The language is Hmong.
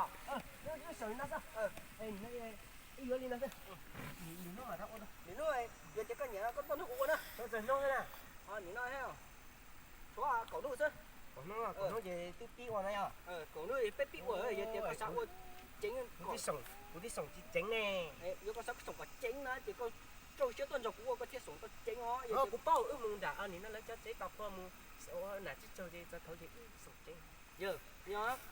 Wb saum li no xwb. Ib yuav li no xwb. Nim no mas rov ua, nim no yog tias koj nyiam koj tuaj nrog kuv ua na. Txog hnub na. Nim no thiab. Tshuav kaum hnub xwb. Kaum hnub, kaum hnub ces twb pib ua na yog. Kaum hnub peb pib ua, yog tias koj xav ua ceev, kuv twb xaum tsis ceev ne. Yog koj xav xaum kom ceev na ces koj rau siab tuaj nrog kuv ua koj thiaj xaum tau ceev os. Kuv paub wb mus nram nim no lawv cov tsev tau qhua mus ua nam tsib caug ces txog thaum ces wb xaum ceev. Yog, yog.